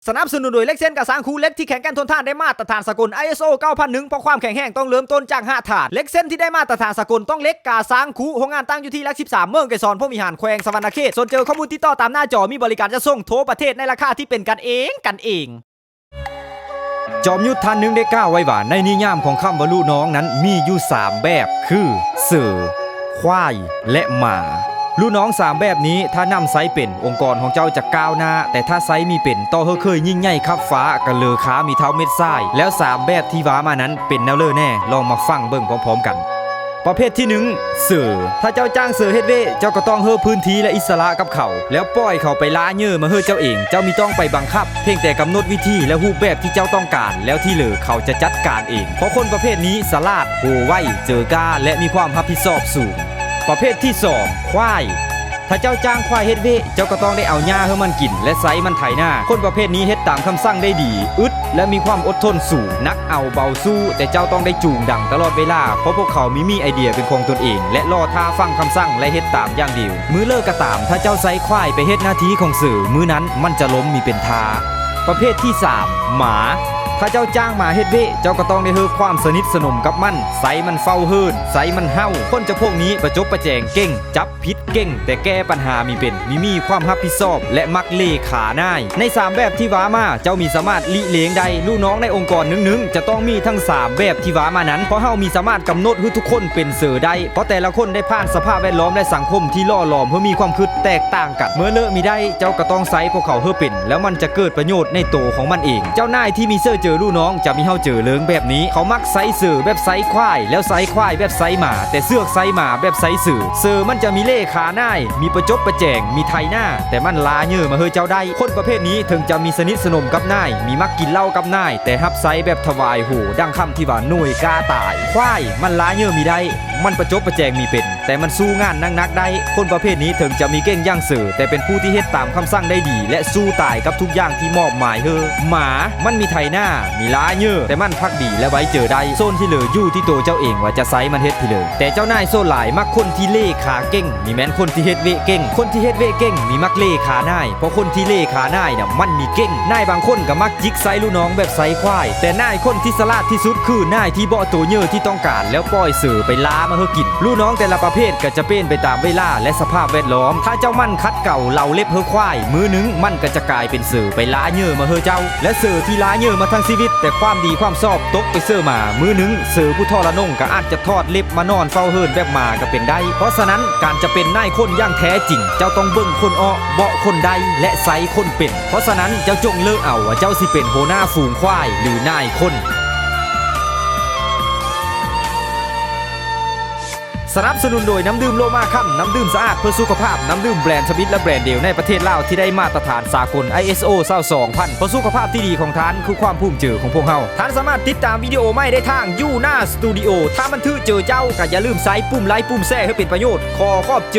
ສະໜັບສະໜູນໂດຍເຫຼັກເຊັ່ນກາຊາງຄູ ເຫຼັກທີ່ແຂງແກ່ນທົນທານ ໄດ້ມາດຕະຖານສາກົນ ໄອເອສໂອ ເກົ້າພັນໜຶ່ງ ເພາະຄວາມແຂງແຮງຕ້ອງເລີ່ມຕົ້ນຈາກຮາກຖານ. ເຫຼັກເຊັ່ນທີ່ໄດ້ມາດຕະຖານສາກົນຕ້ອງເຫຼັກກາຊາງຄູ ໂຮງງານຕັ້ງຢູ່ທີ່ຫຼັກສິບສາມ ເມືອງໄກສອນ ພົມວິຫານ ແຂວງສະຫວັນນະເຂດ. ສົນໃຈຂໍ້ມູນຕິດຕໍ່ຕາມໜ້າຈໍ ມີບໍລິການຈັດສົ່ງ ໂທປະເທດໃນລາຄາທີ່ເປັນກັນເອງ ກັນເອງ. ຈອມຍຸດທ່ານໜຶ່ງໄດ້ກ່າວໄວ້ວ່າ ໃນນິຍາມຂອງຄຳວ່າລູກນ້ອງນັ້ນມີຢູ່ສາມແບບ ຄື ເສືອ, ຄວາຍ ແລະ ໝາ. ລູກນ້ອງສາມແບບນີ້ ຖ້ານຳໃຊ້ເປັນ, ອົງກອນຂອງເຈົ້າຈະກ້າວໜ້າ, ແຕ່ຖ້າໃຊ້ມີເປັນ, ຕໍ່ເຮີເຄີຍຍິ່ງໃຫຍ່ຂັບຟ້າ ກະເລີຄາມີເທົ່າເມັດຊາຍ. ແລ້ວສາມແບບທີ່ວ່າມານັ້ນເປັນແນວເລີແນ່? ລອງມາຟັງເບິ່ງພ້ອມໆກັນ. ປະເພດທີໜຶ່ງ ເສືອ. ຖ້າເຈົ້າຈ້າງເສືອເຮັດວຽກ, ເຈົ້າກໍຕ້ອງເຮີພື້ນທີ່ ແລະ ອິດສະຫຼະກັບເຂົາ ແລ້ວປ່ອຍເຂົາໄປລ່າເຫຍື່ອມາເຮີເຈົ້າເອງ. ເຈົ້າມີຕ້ອງໄປບັງຄັບ, ພຽງແຕ່ກຳນົດວິທີ ແລະ ຮູບແບບທີ່ເຈົ້າຕ້ອງການ, ແລ້ວທີ່ເຫຼືອເຂົາຈະຈັດການເອງ. ເພາະຄົນປະເພດນີ້ສະຫຼາດ, ຫົວໄວ, ເຈີກ້າ ແລະ ມີຄວາມຮັບຜິດຊອບສູງ. ປະເພດທີສອງ ຄວາຍ. ຖ້າເຈົ້າຈ້າງຄວາຍເຮັດວຽກ, ເຈົ້າກໍຕ້ອງໄດ້ເອົາຫຍ້າໃຫ້ມັນກິນ ແລະ ໃຊ້ມັນໄຖນາ. ຄົນປະເພດນີ້ເຮັດຕາມຄຳສັ່ງໄດ້ດີ, ອຶດ ແລະ ມີຄວາມອົດທົນສູງ, ໜັກເອົາເບົາສູ້, ແຕ່ເຈົ້າຕ້ອງໄດ້ຈູງດັງຕະຫຼອດເວລາ, ເພາະພວກເຂົາມີ ມີໄອເດຍເປັນຂອງຕົນເອງ ແລະ ລໍຖ້າຟັງຄຳສັ່ງ ແລະ ເຮັດຕາມຢ່າງດຽວ. ມື້ເລີກກໍຕາມ, ຖ້າເຈົ້າໃຊ້ຄວາຍໄປເຮັດໜ້າທີ່ຂອງເສືອ, ມື້ນັ້ນມັນຈະລົ້ມມີເປັນທ່າ. ປະເພດທີສາມ ໝາ. ຖ້າເຈົ້າຈ້າງໝາເຮັດວຽກ, ເຈົ້າກໍຕ້ອງໄດ້ເຮີຄວາມສະໜິດສະໜົມກັບມັນ, ໃຊ້ມັນເຝົ້າເຮີນ, ໃຊ້ມັນເຫົ່າ. ຄົນຈຳພວກນີ້ປະຈົບປະແຈງເກັ່ງ, ຈັບ ຜິດເກັ່ງ, ແຕ່ແກ້ປັນຫາມີເປັນ, ມີ ມີຄວາມຮັບຜິດຊອບ ແລະ ມັກເລ່ຂານາຍ. ໃນສາມແບບທີ່ວ່າມາ, ເຈົ້າມີສາມາດຫຼີກລຽງໄດ້. ລູກນ້ອງໃນອົງກອນໜຶ່ງໆ ຈະຕ້ອງມີທັງສາມແບບທີ່ວ່າມານັ້ນ, ເພາະເຮົາມີສາມາດກຳນົດໃຫ້ທຸກຄົນເປັນເສືອໄດ້, ເພາະແຕ່ລະຄົນໄດ້ຜ່ານສະພາບແວດລ້ອມ ແລະ ສັງຄົມທີ່ຫຼໍ່ຫຼອມໃຫ້ມີຄວາມຄິດແຕກຕ່າງກັນ. ເມື່ອເລີກມີໄດ້, ເຈົ້າກໍຕ້ອງໃຊ້ພວກເຂົາໃຫ້ເປັນ, ແລ້ວມັນຈະເກີດປະໂຫຍດໃນໂຕຂອງມັນເອງ. ເຈົ້ານາຍທີ່ມີເສື້ອເຈີລູກນ້ອງ ຈະມີເຮົາເຈີເລີງແບບນີ້. ເຂົາມັກໃຊ້ເສື້ອແບບໃຊ້ຄວາຍ ແລ້ວໃຊ້ຄວາຍແບບໃຊ້ໝາ, ແຕ່ເຊືອກໃຊ້ໝາແບບໃຊ້ເສື້ອ. ເສື້ອມັນຈະມີເລ່ຂານາຍ, ມີປະຈົບປະແຈງ, ມີໄຖນາ, ແຕ່ມັນລ່າເຫຍື່ອມາເຮີເຈົ້າໄດ້. ຄົນປະເພດນີ້ເຖິງຈະມີສະໜິດສະໜົມກັບນາຍ, ມີມັກກິນເຫຼົ້າກັບນາຍ, ແຕ່ຮັບໃຊ້ແບບຖວາຍໂຫ ດັ່ງຄຳທີ່ວ່າໜ່ວຍກ້າຕາຍ. ຄວາຍມັນລ່າເຫຍື່ອມີໄດ້, ມັນປະຈົບປະແຈງມີເປັນ, ແຕ່ມັນສູ້ງານໜັກໆໄດ້. ຄົນປະເພດນີ້ເຖິງຈະມີເກັ່ງຢ່າງເສື້ອ, ແຕ່ເປັນຜູ້ທີ່ເຮັດຕາມຄຳສັ່ງໄດ້ດີ ແລະ ສູ້ຕາຍກັບທຸກຢ່າງທີ່ມອບໝາຍເຮີ. ໝາ ມັນມີໄຖນາ, ມີລ່າເຫຍື່ອ, ແຕ່ມັນພັກດີ ແລະ ໄວ້ເຈີໄດ້. ສ່ວນທີ່ເຫຼືອຢູ່ທີ່ໂຕເຈົ້າເອງວ່າຈະໃຊ້ມັນເຮັດທີ່ເລີ. ແຕ່ເຈົ້ານາຍສ່ວນຫຼາຍມັກຄົນທີ່ເລ່ຂາເກັ່ງ, ນີ້ແມ່ນຄົນທີ່ເຮັດວຽກເກັ່ງ. ຄົນທີ່ເຮັດວຽກເກັ່ງມີມັກເລ່ຂານາຍ, ເພາະຄົນທີ່ເລ່ຂານາຍນະ ມັນມີເກັ່ງ. ນາຍບາງຄົນກໍມັກຈິກໃສ່ລູກນ້ອງແບບໃສ່ຄວາຍ, ແຕ່ນາຍຄົນທີ່ສະຫຼາດທີ່ສຸດຄືນາຍທີ່ເບາະໂຕເຫຍື່ອທີ່ຕ້ອງການ ແລ້ວປ່ອຍເສື້ອໄປລ່າມາເຮີກິນ. ລູກນ້ອງແຕ່ລະປະເພດກໍຈະປ່ຽນໄປຕາມເວລາ ແລະ ສະພາບແວດລ້ອມ. ຖ້າເຈົ້າໝັ່ນຂັດເກົາເລົາເລັບເຮີຄວາຍ, ມື້ໜຶ່ງມັນກໍຈະກາຍເປັນເສື້ອໄປລ່າເຫຍື່ອມາເຮີເຈົ້າ. ແລະ ເສື້ອທີ່ລ່າເຫຍື່ອມາທັງຊີວິດ, ແຕ່ຄວາມດີຄວາມຊອບຕົກໄປເສີມາ, ມື້ໜຶ່ງເສື້ອຜູ້ທໍລະນົງກໍອາດຈະຖອດເລັບມານອນເຝົ້າເຮີນແບບໝາກໍເປັນໄດ້. ເພາະສະນັ້ນ, ການຈະເປັນນາຍຄົນຢ່າງແທ້ຈິງ, ເຈົ້າຕ້ອງເບິ່ງຄົນອອກ, ເບາະຄົນໄດ້ ແລະ ໃຊ້ຄົນເປັນ. ເພາະສະນັ້ນ, ເຈົ້າຈົ່ງເລືອກເອົາວ່າເຈົ້າຊິເປັນຫົວໜ້າຝູງຄວາຍ ຫຼື ນາຍຄົນ. ສະໜັບສະໜູນໂດຍນ້ຳດື່ມໂລມາຄຳ, ນ້ຳດື່ມສະອາດເພື່ອສຸຂະພາບ, ນ້ຳດື່ມແບຣນສະມິດ ແລະ ແບຣນດຽວໃນປະເທດລາວທີ່ໄດ້ມາດຕະຖານສາກົນ ໄອເອສໂອ ຊາວສອງພັນ. ເພາະສຸຂະພາບທີ່ດີຂອງທ່ານຄືຄວາມພູມໃຈຂອງພວກເຮົາ. ທ່ານສາມາດຕິດຕາມວິດີໂອໃໝ່ໄດ້ທາງ ຢູນາ ສະຕູດິໂອ. ຖ້າມັນຖືກໃຈເຈົ້າ, ກໍຢ່າລືມໃສ່ປຸ່ມໄລ ປຸ່ມແຊໃຫ້ເປັນປະໂຫຍດ. ຂໍຂອບໃຈ.